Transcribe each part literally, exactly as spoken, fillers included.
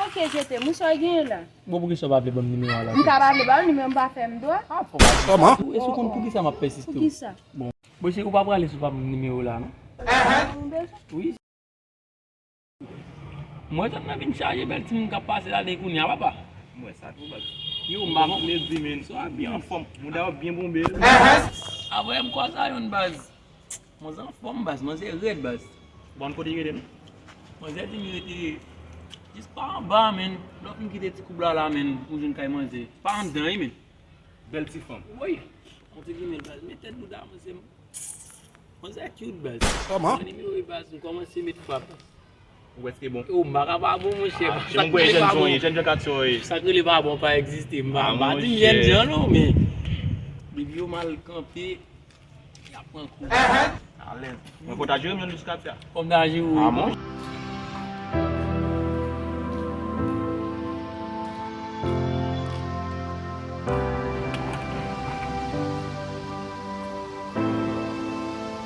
Ok, je t'aime. Ou sa w genyen la? Bon, poukisa w pa vle ban m nimewo a la? M ka pa vle ba w nimewo, m pa fè m dwa. Ah, fò pa di sa tou. Kòman? Èske w konn poukisa m ap pèsiste w? Poukisa? Bon. Bon, cheri, ou pa prale si w pa ban m nimewo la, non? Ou bezwen? Wi. Mwen tann nan vin chaje bèl timoun k ap pase la depi kounye a, papa. M wè sa tou, baz. Yo, m pa konn. Lady, men, so a byen anfòm. Mouda yo byen bonbe. Avè m kwa sa youn, baz. Manzè anfòm, baz. Manzè rèd, baz. Bon, kote li rete, non? Manzè di m li rete jis pa anba, men. Lè w fin kite ti koub la, la, men, pou jwenn kay manzè. Pa anndan, wi, men. Bèl ti fanm. Wi. Yon ti gimèl, baz. Men tèt bouda, manzè. Manzè cute, baz. Kòman? Mwen nimewo, baz, m kòmanse met frap. Ou wè si bon? Yo, m pa ka pa bon, monchè. Ah, sa k rele pa bon. Jènjan ka tchòy. Sa k rele pa bon pa egziste. M pa, ah, m pa di m jènjan, non, men depi yo mal kanpe, y ap pran kou. Alèz. Mwen fò ta jere m yon jiska tè a. Fò m ta jere w. Ah, monchè.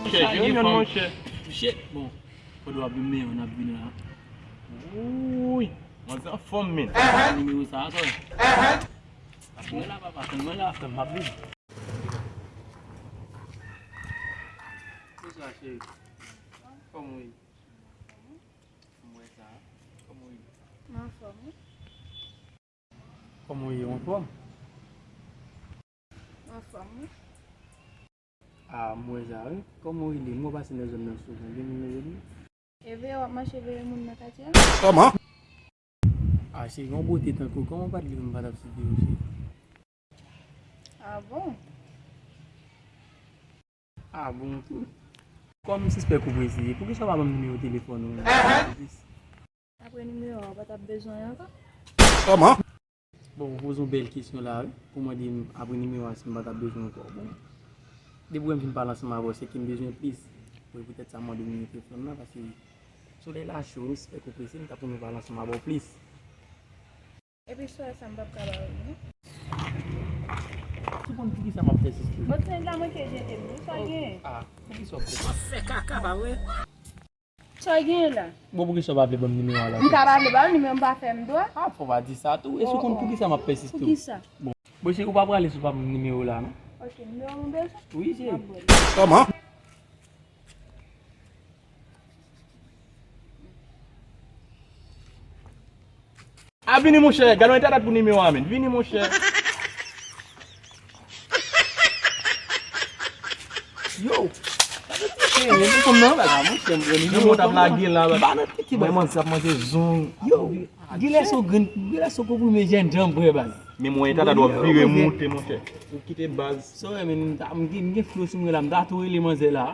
Monchè, jere m yon, monchè. Monchè, bon. Kote w ap vin, men, n ap vin la. Wouy, manzè anfòm, men. Nimewo sa a, sa w wè? Mwen la, papa, mwen la, frè m, m ap vin. Bonswa, cheri. Kòman w ye? M wè sa. Kòman w ye? M anfòm, wi. Kòman w ye, w anfòm? M anfòm, wi. Ah, m wè sa, wi. Kòman w rele? M wè w pase nan zòn nan souvan. Gen moun nan zòn nan? E veye w ap mache veye moun nan katye a? Kòman? Ah, cheri, yon bote tankou w, kòman w pa t leve m pa t ap site w, cheri? Ah bon? Ah bon tou. Kòm m sispèk ou prese, poukisa w pa ban m nimewo telefòn ou? Apre nimewo a, ou pa t ap bezwen ankò? Kòman? Bon, ou poze yon bèl kesyon la, wi, pou mande m apre nimewo a si m pa t ap bezwen ankò. Bon, depi w wè m fin pale ansanm avè w, se ke m bezwen plis. Wi, poutèt sa m mande w nimewo telefòn nan, paske solèy la cho, m sispèk ou prese, m t ap renmen pale ansanm avè w plis. Epi swa sa m p ap ka ba ou li, non. Ou konn poukisa m ap pèsiste? Bon, tèt la manke jete m, wi, sa w genyen? Ah, poukisa w ap pèsiste? W ap fè kaka, pa vre? Sa w genyen la? Bon, poukisa w pa vle ban m nimewo a la? M ka pa vle ba ou nimewo, m pa fè m dwa. Ah, fò w pa di sa tou. Èske w konn poukisa m ap pèsiste w? Poukisa? Bon, bon, cheri, ou pa prale si w pa ban m nimewo la, non? Ok, nimewo m bezwen? Wi, cheri. M ap ba w li. Kòman? A, vini, monchè. Gade yon eta dat pou nimewo a, men. Vini, monchè. Yo. Gade ti chen, men, pou fanm nan, baz. A, monchè, m pran nimewo w t ap lage la, baz. Ba nan tete, baz. Mwen, manzè ap manje zong. Yo. Genlè se w grenn, genlè se w konprime jènjan, vre, baz. Men mwen eta dat w ap vire moute, monchè. Ou kite baz. Sa w wè, men, m ta, m gen, m gen flo sou mwen la, m ta tou rele manzè la.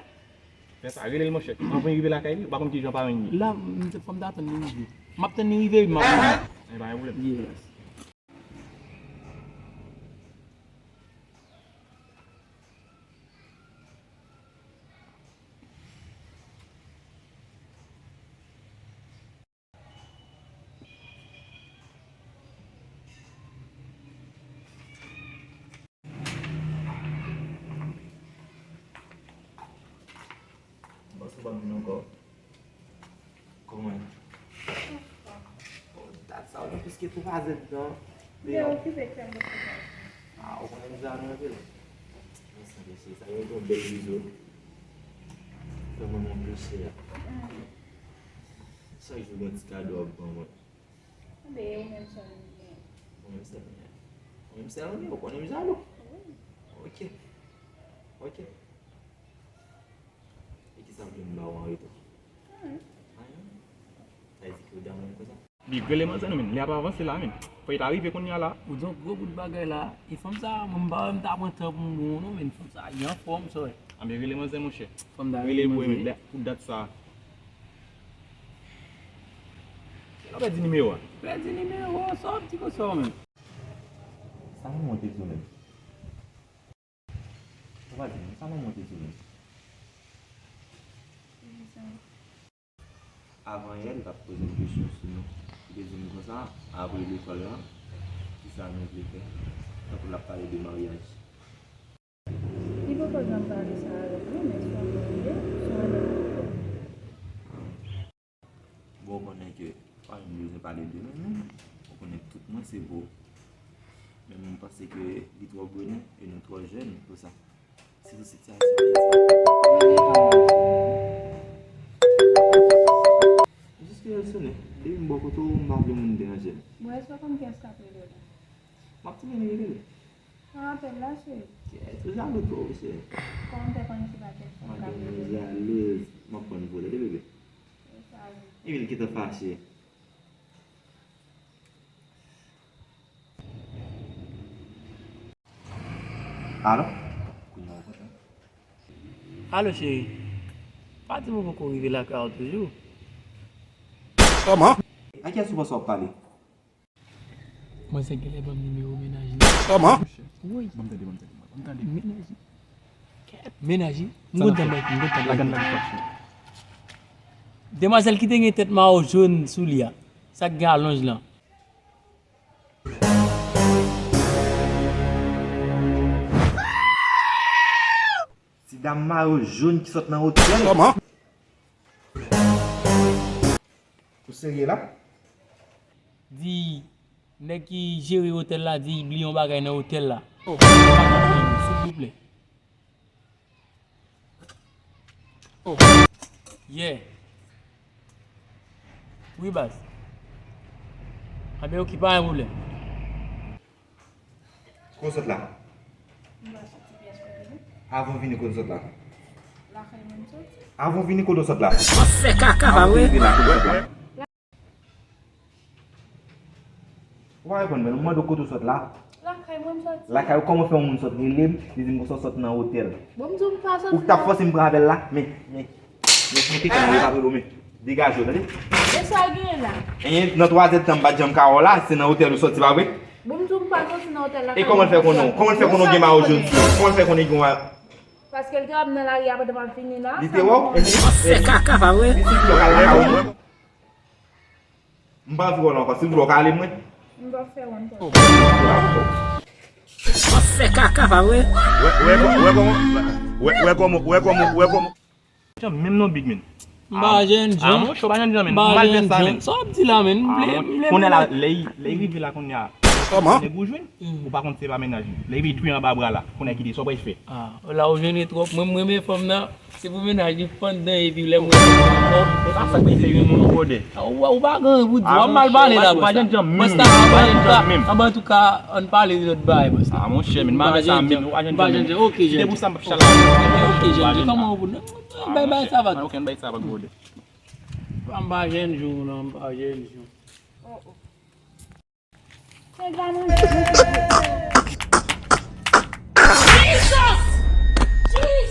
Fè sa, rele l, monchè. Anvan l rive lakay li, ou pa konn kijan paran l ye. La, m te, fò m ta tann li rive. M ap tann li rive, wi, m ap vini. E pa gen pwoblèm. Yes. Bòs ou pa vin ankò? Kòman? Oh, dat sa, ou gen plis ke twa zèdtan. Mwen okipe k fè m okipe. Ah, ou konnen deja nou anpil. Mèsi, mèsi. Sa yo yon bèl bizo. Fè mwen yon plis la. Chak jou gen ti kado w ap ban mwen. Enben, e ou menm, sa w gen? Ou menm sèl ou gen. Ou menm sèl ou gen, ou konnen m jalou. Wi. Ok. Ok. E kisa w vle m ba w an retou? Anyen. Anyen? Sa vle di ke w damou m konsa? Li rele manzè non, men. Li ap avanse la, men. Fò li ta rive kounye a la. Ou di yon gwo bout bagay la. E fanm sa, mwen m pa wè m ta pran tan pou m bon non, men. Fanm sa, li anfòm, sa w wè. Anben, rele manzè, monchè. Fanm ta rele manzè. Rele pou mwen, men. Lè, pou dat sa. Ou pèdi nimewo a? Pèdi nimewo, sa w ap di konsa w menm? Sa manman w te di w menm? Ou pa di m, sa manman w te di w menm? Avan yè, li t ap poze m kesyon sou nou. Li te di m konsa, apre lekòl la, kisa nou vle fè? Tankou l ap pale de maryaj. Li poko janm pale sa avèk mwen, men se yon moun li ye, se yon nèg li ye. Bon, ou konnen ke w Pa menm bezwen pale de mwen menm. Ou konnen tout mwen se vre. Men mwen panse ke li twò grennen e nou twò jèn pou sa. Se sou sitiyasyon Ayiti. Jiske l sonnen. Depi m bò kote w, m pa vle moun deranje m. Bon, èske w konn kiyès k ap rele w la? M ap tande li rele. Pran apèl la, cheri. Kèt, ou jalou twòp, cheri. Kòman w fè konnen se pa tèlè k ap rele w? Madanm mwen jalez. M ap pran vòlè, de bebe. E sa vle di? Epi l gentan fache. Alo? Kounye a w kontan? Alo, cheri. Pa di m ou poko rive lakay ou toujou. Kòman? A kiyès ou panse w ap pale? Manzè genlè ban m nimewo mennaj li. Kòman? Wi. Ban m tande, ban m tande, ban m tande. Mennaj li. Mennaj li. M kontan, m kontan. Demwazèl ki te gen tèt mawo jòn sou li a. Sa k gen alonj lan. Ti dam mayo jòn ki sòt nan otèl. Kòman? Ou serye la? Di nèg ki jere otèl la, di bliye yon bagay nan otèl la. Oh. Silvouplè. Oh. Yeah. Wi, baz. Anben, oke, pa gen pwoblèm. Kote w sot la? M pa soti pyès kote non. Avan w vini, kote w sot la? Lakay mwen m soti. Avan w vini, kote w sot la? W ap fè kaka, pa vre? Avan w vini la, kote w sot la? Ou pa reponn mwen, m mande w kote w sot la. Lakay mwen m soti. Lakay ou, kòman fè yon moun sot rele m, li di m konsa w sot nan otèl? Bon, m di w m pa soti. Ou k t ap fòse m pran apèl la? Men, men, men, men, men, men, men, men, men, men, degaje w, tande? E sa genyen la? Enyen, nan twazèdtan m pa t janm ka wè w la, se nan otèl ou soti, pa vre? Bon, m di w m pa soti nan otèl la. E kòman l fè konnen w? Kòman l fè konnen w gen mayo jòn sou ou? Kòman l fè konnen w gen mayo? Paske l te wè m nan lari a pandan m ap vini la. Li te wè w? Enyen. Fè kaka, pa vre? Li te di w al lakay ou. M pa anvi wè w la ankò. Silvouplè, w ka ale mwen? M p ap fè wonn pòs. W ap fè kaka, pa vre? Wè, wè, wè kòman, wè, wè kòman, wè kòman, wè kòman. Jan menm non, big man. M pa jènjan. Ah, monchè, w pa jènjan, men. M pa jènjan. Sa w ap di la, men? M vle, m vle. Kounye a la, lè, lè rive la kounye a. Kòman? Nèg ou jwenn? Ou pa konn se pa mennaj li. Lè li touye anba bra la, kounye a ki de sa w pral fè? Ah, la ou jene twòp. Mwen, m renmen fanm nan. Se pou mennaj li fann dan epi lè mwen. Sa, sa k fè se yon moun ou gode. Ah, ou, ou pa gen anyen pou di. W ap mal pale la, bòs la. Bòs la, anba antouka, ann pale de lòt bagay, bòs la. Ah, monchè, men, m pa renmen sa menm. Ou pa jènjan, men. Oke, jènjan. Se pou sa m ap chala. Oke, jènjan. Kòman ou pou bay, bay sa va. Oke, ann bay sa va gode. M pa jènjan, non, m pa jènjan. Oh, oh.